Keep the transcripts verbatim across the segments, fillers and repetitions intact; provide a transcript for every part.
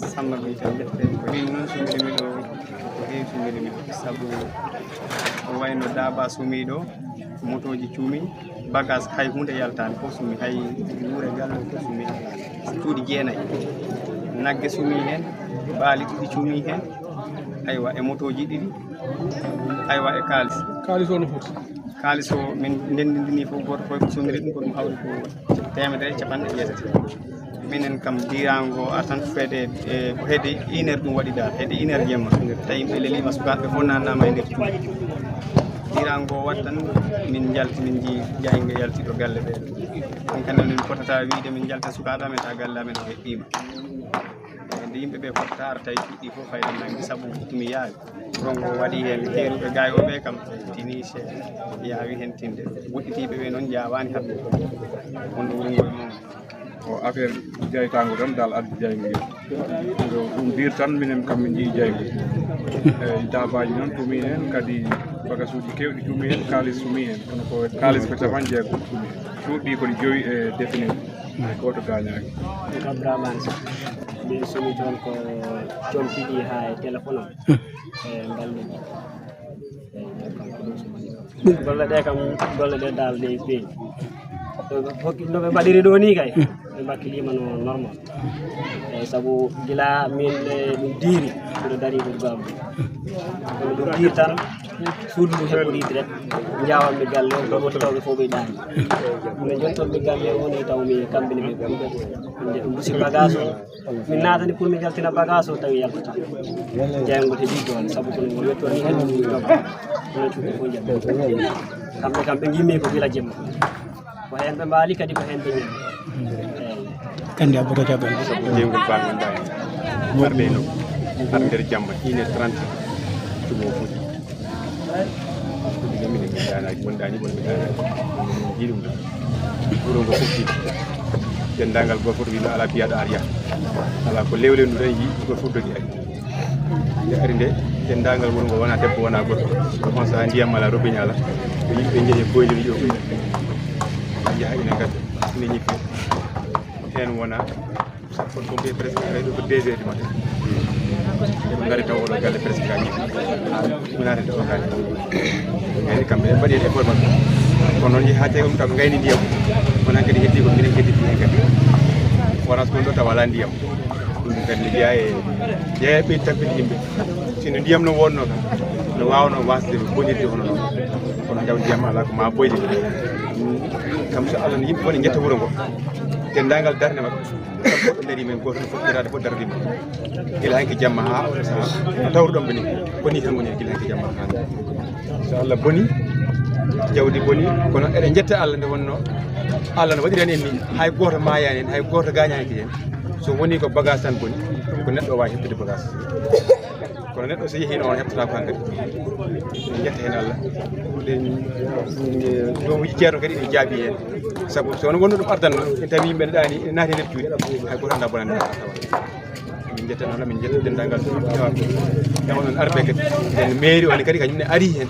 Samba Guy Kane, defte. Min noon, suumiɗo miɗo, ko heewi suumiɗo miɗo, sabu ko wayno daaba suumiɗo, motooji cuumi, bagage hay huunde yaltaani, fof suumi, hay wuure galle fof suumi, cuuɗi jeenayi, nagge suumi heen, baali ɗiɗi cuumi heen, aywa, e motooji ɗiɗi, aywa, e kaalis. Kaalis o no foti? Kaalis o, min ndenndindini fof, gooto fof ko suumiri ɗum, ko ɗum hawri ko teemedere e capanɗe jeetati. Minen kam, diiraango o artan feede, e, ko hedde une heure ɗum waɗi dal, hedde une heure jemma. Tawi yimɓe leliima, sukaaɓe fof nannaama e nder cuuɗi. Diiraango o waɗi tan, min njalti, min njii jaaynge yalti ɗo galle ɓee. Ɗum kam, min potata wiyde min njalta sukaaɓe amen, taa galle amen o heɓɓiima. E, nde yimɓe ɓee potata ara, tawi cuuɗi fof fayda nanngi, sabu tumi yaawi. Rongo waɗi heen keeruɓe gaay o ɓee kam, tini se yaawi heen tinde. Woɗɗitiiɓe ɓee noon njaawaani haɓde. Wonde wuro ngol noon. Ko affaire jaytaango tan, dal addi jayngel. Ɗum dir tan, minen kam min njii jayngel. Eeyi, daabaaji noon tumi heen, kadi bagasuuji keewɗi tumi heen, kaalis tumi heen. Kono ko kaalis ko capanɗe jeego. Cuuɗi ko ɗi jowi e definiiɗo. Hay gooto gaañaaki. Ko Abdourahmane Sow. Min suumi toon ko compiɗi haa e téléphone am. E mballuɗi. Golle ɗe kam, golle ɗe dal ɗe peeñi. Hokki no ɓe mbaɗiri ɗo ni kay, ɓe mbakkiliima no normal. Eeyi, sabu gila min, e, ɗum diiri, mbiɗo dari ɗum gam. Kono ɗum diiri tan, suudu ndu heɓɓo riidiret, njawanmi galle o, ɗum woni tawɓe fof ɓe ɗaani. Minen jontonmi galle o, woni tawmi kamɓe ne ɓe ɓe. Nde ɗum dusi bagage o, min naatani pour min yaltina bagage o, tawi yaltata. Jeyngol heɓi toon, sabu kono ngol yettoon ni hannde min jogga. Kono cuuɗi fof jagga. Kamɓe kam ɓe ngimmi ko gila jemma. Ko heen ɓe mbaali, kadi ko heen ɓe ñami. Eeyi. Kandi Aboubacar Ba. Sabu jeyngol bangol mbawi. Arde no. Ar nder jamma, une heure trente. Cumo foti. Ɗum minen min daanaaki, wondaani, wonɓe daanaaki. Min njii ɗum ɗo. Wuro ngo fof tiiɗi. Denndaangal gooto fof wino alaa biyaɗo ar yah. Alaa ko lewle ndu tan yii, gooto fof dogi ari. Nde ari nde, denndaangal wuro ngo wonaa debbo, wonaa gorko. On sahaa ndiyam alaa, robinet alaa. Ko yimɓe njehi e boyli ɗo. Njaha ina ngadda, ina ñibbi. Heen wonaa sappo, pompier presque aray ɗo ko deux heures du matin. Eɓe ngari taw oɗo galle presque ka ñiɓi. Haa ɗum naati taw galle. Gayni kamɓe ɓe mbaɗi heen effort maɓɓe. Kono noon yehi haa tawi ɗum kam gayni ndiyam. Kono kadi heddi ko minen kedditti heen kadi. Forage kon ɗo tawa alaa ndiyam. Ɗum kadi ne jeyaa e, jeyaa e ɓeydi tampinde yimɓe. Sinno ndiyam no wonno kam, no waawno wasde bonirde hono noon. Kono taw ndiyam alaa, ko maa boyde. Kam so Allah no yimɓe woni njetta wuro ngo. Denndaangal darnde maɓɓe. Kamɓe fof ɓe ndarii, men gooto fof ƴettaade fof darodiima. Gila hanki jamma haa oɗo sahaa, no tawruɗon ɓe ni, ko ni tan woni gila hanki jamma haa hannde. So Allah boni, jawdi boni, kono eɗen njetta Allah nde wonno, Allah no waɗirani en ni, hay gooto maayaani en, hay gooto gaañaaki en. So woni ko bagage tan boni, ko neɗɗo o waawi heɓtude bagage. Kono neɗɗo so yehii noon, heɓtata ko hankadi. En njetta heen Allah. Ɗen, ɗen, doomuuji ceerno kadi ene jaabii heen. Sabu so wonno wonno ɗum ardanno, en tawi yimɓe ne ɗaani, ene naati e nder cuuɗi, hay gooto anndaa bonannde. Min njettan Allah, min njetta denndaangal suudu tawa. Tawa noon arɓe kadi. Nden mairie o ne kadi kañum ne arii heen.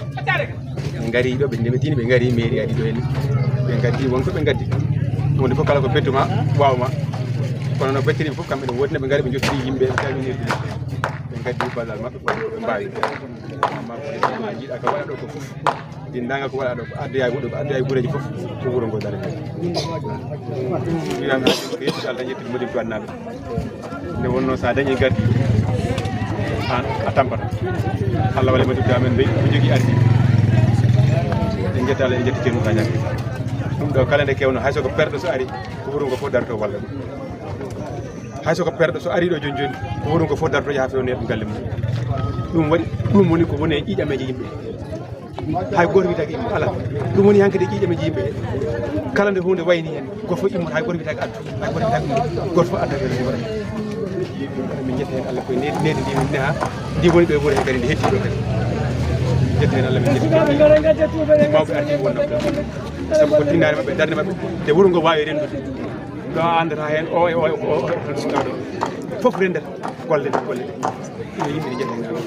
Ɓe ngarii ɗo, ɓe ndemetiino, ɓe ngarii mairie arii ɗo heen. Ɓe ngaddi won ko ɓe ngaddi. Huunde fof kala ko bettu ma, waaw ma. Kono no bettiri fof, kamɓe ne woodina, ɓe ngari, ɓe njottiri yimɓe, ɓe calminirde. Ɓe ngaddi ballal maɓɓe, kono ɓe mbaawi. Amma ko jiiɗa ko waɗa ɗo ko fof. Denndaangal ko waɗa ɗo, ko addoyaa e wuuro, ko addoyaa e guureeji fof, ko wuro ngo darani. Ɗum wiyan ko yettude Allah, yettude Modibo Annaɓe. Nde wonno so a dañii gardi, an a tampata. Allah walla Modibo amen mbeyi, ko jogii ardi. En njetta Allah, en njetta Ceerno Moussa Niang. Ɗum ɗo kala nde kewno, hay so ko perɗo so ari, ko wuro ngo fof darto walla ɗum. Hay so ko perɗo so ari ɗo jooni jooni, ko wuro ngo fof darto yaha fewnoya ɗum galle mum. Ɗum waɗi, ɗum woni ko woni e ƴiiƴameeje yimɓe. Hay gooto wiyetaake immo, alaa. Ɗum woni hankadi ƴiiƴam e yimɓe. Kala nde huunde wayni heen, gooto fof immata, hay gooto wiyetaake addu, hay gooto wiyetaake ummo, gooto fof adda ko woni. Min njetta heen Allah koye needi, needi ndi min neha, ndi woni ɗo e wuro hee kadi, ndi heddi ɗo kadi. Min njetta heen Allah, min njetta heen mawɓe ardiiɓe wonno. Sabu ko tinnaare maɓɓe, darnde maɓɓe, te wuro ngo waawi renndude. Ɗo a anndata heen, o e o e o, o, o, sukaaɗo. Fof renndata, golle ɗe, golle ɗe. Ina yimɓe ne njetta heen Allah.